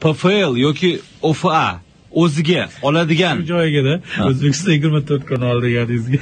PFL yoki OFA o'ziga oladigan joyiga-da O'zbekiston 24 kanal deganingizga.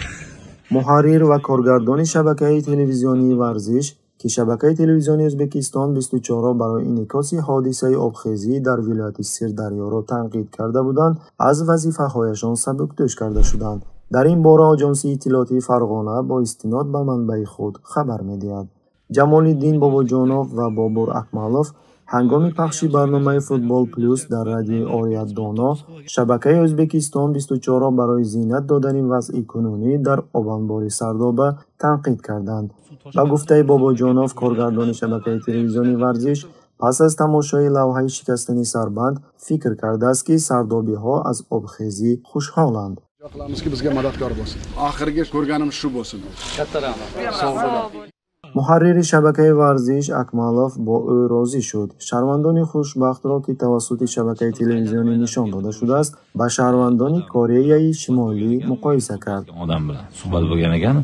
Muharrir ва коргардони шабакаи телевизионии варзиш, ки шабакаи телевизионии Ӯзбекистон 24-ро барои инъикоси ҳодисаи обхезӣ дар вилояти Сирдарёро танқид карда буданд, аз вазифаҳояшон сабукдӯш карда шуданд. Дар ин бора Оҷонсии иттилоотии Фарғона бо истинод ба манбаи худ хабар медиҳад. Ҷамолиддин Бобоҷонов ва Бобур Акмалов ҳангоми пахши барномаи Футбол Плюс дар радиои Орият Доно шабакаи Ӯзбекистон 24-ро барои зинат додани вазъи кунунӣ дар обанбори Сардоба танқид карданд. Ба гуфтаи Бобоҷонов, коргардони шабакаи телевизионии варзиш пас аз тамошои лавҳаи шикастани сарбанд фикр кардааст, ки сардобиҳо аз обхезӣ хушҳоланд. Qilamizki, bizga madadkor bo'lsin. Oxirgi ko'rganimiz shu bo'lsin. Katta rahmat. Sog' bo'ling. Муҳаррири шабакаи варзиш Акмалов бо ӯ розӣ шуд. Шаҳрвандони хушбахтро, ки тавассути шабакаи телевизионӣ нишон дода шудааст, ба шаҳрвандони Кореяи Шимолӣ муқоиса кард. Odam bilan suhbat bo'lgan ekan,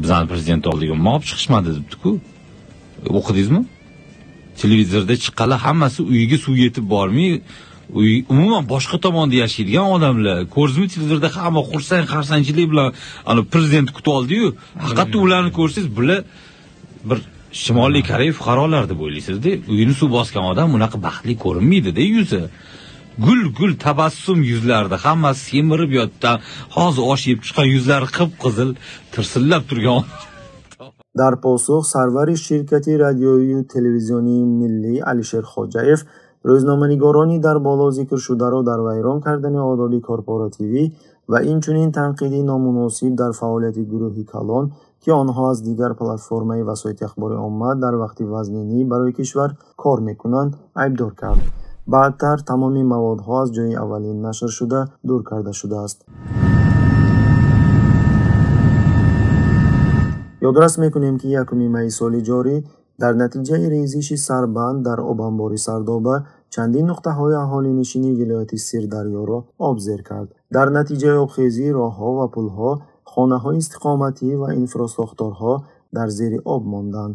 bizani prezident oldiga nima olib chiqishmadi debdi-ku. O'qidingizmi? Televizorda chiqqanlar hammasi uyiga suv yetib bormay, uy umuman boshqa tomonda yashaydigan odamlar. Ko'rdingizmi, televizorda hamma xursand xarsangchilik bilan ana prezident kutib oldi-yu. Haqiqatda ularni ko'rsangiz, bular bir Shimoliy Koreya fuqarolari deb o'ylaysiz-da. Uyini suv bosgan odam unaqa baxtli ko'rinmaydi-da yuzi. Gul-gul tabassum yuzlarida hammasi semirib yotdi. Hozir osh yeb chiqqan yuzlari qip-qizil, tirsillab turgan. Дар посух сарвари ширкати радиоию телевизионии миллӣ Алишер Хоҷаев рӯзноманигорони дар боло зикршударо дар вайрон кардани одоби корпоративӣ ва инчунин танқиди номуносиб дар фаъолияти гурӯҳи калон, ки онҳо аз дигар платформаи васоити ахбори омма дар вақти вазнинӣ барои кишвар кор мекунанд, айбдор кард. Баъдтар тамоми маводҳо аз ҷои аввалин нашршуда дур карда шудааст. Ёдрас мекунем, ки 1 майи соли ҷорӣ дар натиҷаи резиши сарбанд дар обанбори Сардоба чандин нуқтаҳои аҳолинишини вилояти Сирдарёро об зер кард. Дар натиҷаи обхезӣ роҳҳо ва пулҳо, хонаҳои истиқоматӣ ва инфрасохторҳо дар зери об монданд.